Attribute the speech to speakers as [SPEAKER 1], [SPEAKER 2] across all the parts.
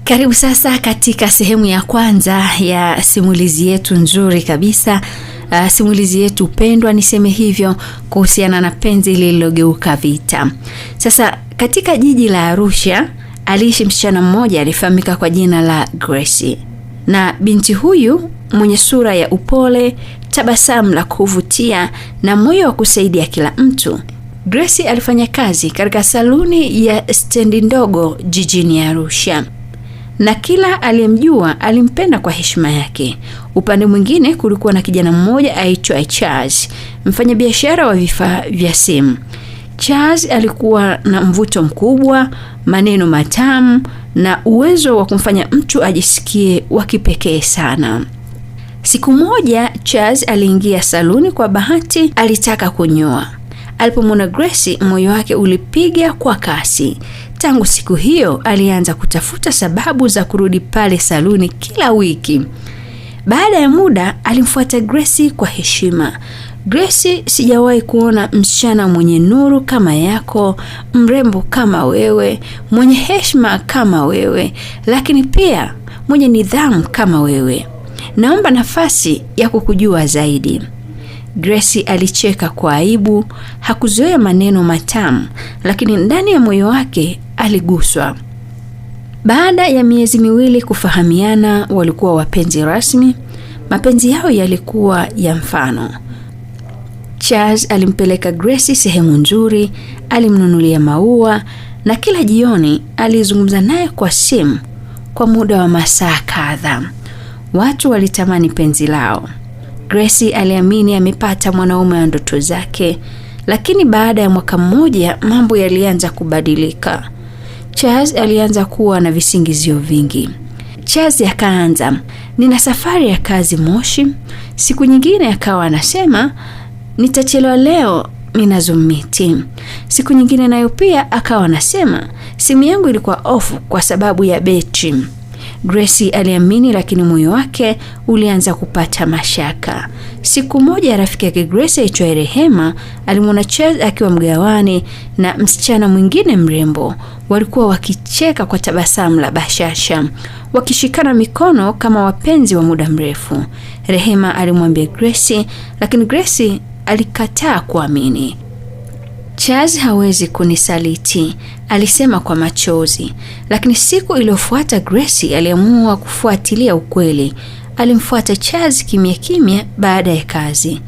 [SPEAKER 1] Karibu sasa katika sehemu ya kwanza ya simulizi yetu nzuri kabisa, simulizi yetu pendwa, niseme hivyo, kuhusiana na penzi lililogeuka vita. Sasa katika jiji la Arusha aliishi msichana mmoja alifahamika kwa jina la Grace. Na binti huyu mwenye sura ya upole, tabasamu la kuvutia na moyo wa kusaidia kila mtu. Grace alifanya kazi katika saluni ya stendi ndogo jijini Arusha, na kila aliyemjua alimpenda kwa heshima yake. Upande mwingine kulikuwa na kijana mmoja aitwaye Charles, mfanyabiashara wa vifaa vya simu. Charles alikuwa na mvuto mkubwa, maneno matamu na uwezo wa kumfanya mtu ajisikie wa kipekee sana. Siku moja Charles aliingia saluni kwa bahati, alitaka kunyoa. Alipomwona Grace, moyo wake ulipiga kwa kasi. Tangu siku hiyo alianza kutafuta sababu za kurudi pale saluni kila wiki. Baada ya muda alimfuata Grace kwa heshima. Grace, sijawahi kuona msichana mwenye nuru kama yako, mrembo kama wewe, mwenye heshima kama wewe, lakini pia mwenye nidhamu kama wewe. Naomba nafasi ya kukujua zaidi. Grace alicheka kwa aibu, hakuzoea maneno matamu, lakini ndani ya moyo wake aliguswa. Baada ya miezi miwili kufahamiana, walikuwa wapenzi rasmi. Mapenzi yao yalikuwa ya mfano. Charles alimpeleka Grace sehemu nzuri, alimnunulia maua na kila jioni alizungumza naye kwa simu kwa muda wa masaa kadhaa. Watu walitamani penzi lao. Grace aliamini amepata mwanaume wa ndoto zake, lakini baada ya mwaka mmoja mambo yalianza kubadilika. Charles alianza kuwa na visingizio vingi. Charles akaanza, nina safari ya kazi Moshi. Siku nyingine akawa anasema, nitachelewa leo, nina Zoom meeting. Siku nyingine nayo pia akawa anasema, simu yangu ilikuwa off kwa sababu ya betri. Grace aliamini, lakini moyo wake ulianza kupata mashaka. Siku moja rafiki yake Grace aitwaye Rehema alimwona Charles akiwa mgawani na msichana mwingine mrembo. Walikuwa wakicheka kwa tabasamu la bashasha, wakishikana mikono kama wapenzi wa muda mrefu. Rehema alimwambia Grace, lakini Grace alikataa kuamini. Charles hawezi kunisaliti, alisema kwa machozi. Lakini siku iliyofuata Grace aliamua kufuatilia ukweli. Alimfuata Charles kimya kimya baada ya kazi.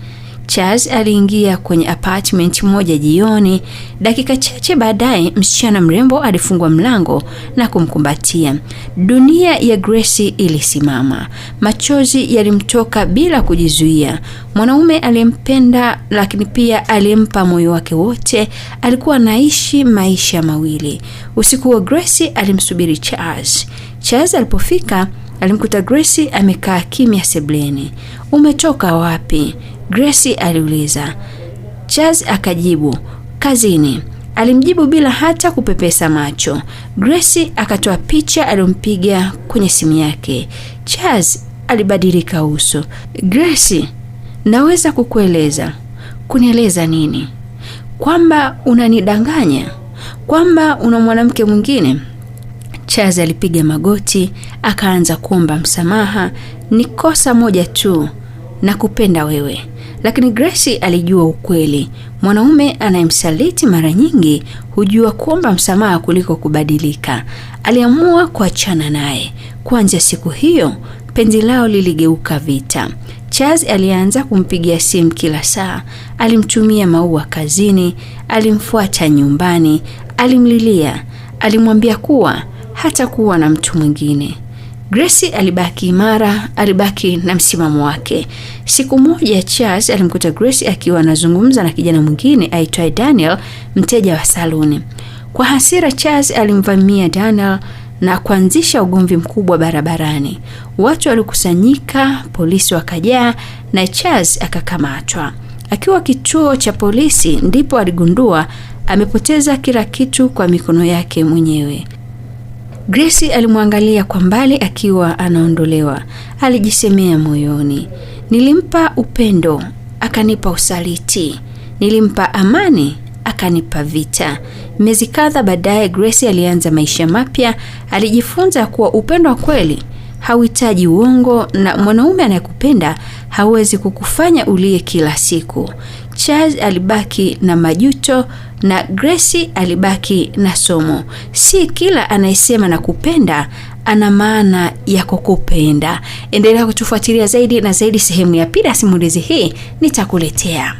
[SPEAKER 1] Charles aliingia kwenye apartment moja jioni. Dakika chache baadaye msichana mrembo alifungua mlango na kumkumbatia. Dunia ya Grace ilisimama. Machozi yalimtoka bila kujizuia. Mwanaume aliyempenda lakini pia aliyempa moyo wake wote alikuwa anaishi maisha mawili. Usiku wa Grace alimsubiri Charles. Charles alipofika alimkuta Grace amekaa kimya sebuleni. Umetoka wapi? Grace aliuliza. Charles akajibu, kazini. Alimjibu bila hata kupepesa macho. Grace akatoa picha aliyompiga kwenye simu yake. Charles alibadilika uso. Grace, naweza kukueleza. Kunieleza nini? Kwamba unanidanganya? Kwamba una mwanamke mwingine? Charles alipiga magoti, akaanza kuomba msamaha. Ni kosa moja tu, nakupenda wewe. Lakini Grace alijua ukweli. Mwanaume anayemsaliti mara nyingi hujua kuomba msamaha kuliko kubadilika. Aliamua kuachana naye. Kuanzia siku hiyo, penzi lao liligeuka vita. Charles alianza kumpigia simu kila saa, alimtumia maua kazini, alimfuata nyumbani, alimlilia, alimwambia kuwa hatakuwa na mtu mwingine. Grace alibaki imara, alibaki na msimamo wake. Siku moja Charles alimkuta Grace akiwa anazungumza na kijana mwingine aitwaye Daniel, mteja wa saluni. Kwa hasira Charles alimvamia Daniel na kuanzisha ugomvi mkubwa barabarani. Watu walikusanyika, polisi wakajaa na Charles akakamatwa. Akiwa kituo cha polisi ndipo aligundua amepoteza kila kitu kwa mikono yake mwenyewe. Grace alimwangalia kwa mbali akiwa anaondolewa. Alijisemea moyoni, nilimpa upendo, akanipa usaliti. Nilimpa amani, akanipa vita. Miezi kadha baadaye, Grace alianza maisha mapya. Alijifunza kuwa upendo wa kweli hauhitaji uongo na mwanaume anayekupenda hawezi kukufanya ulie kila siku. Charles alibaki na majuto na Grace alibaki na somo. Si kila anayesema na kupenda ana maana ya kukupenda. Endelea kutufuatilia zaidi na zaidi, sehemu ya pili ya simulizi hii nitakuletea.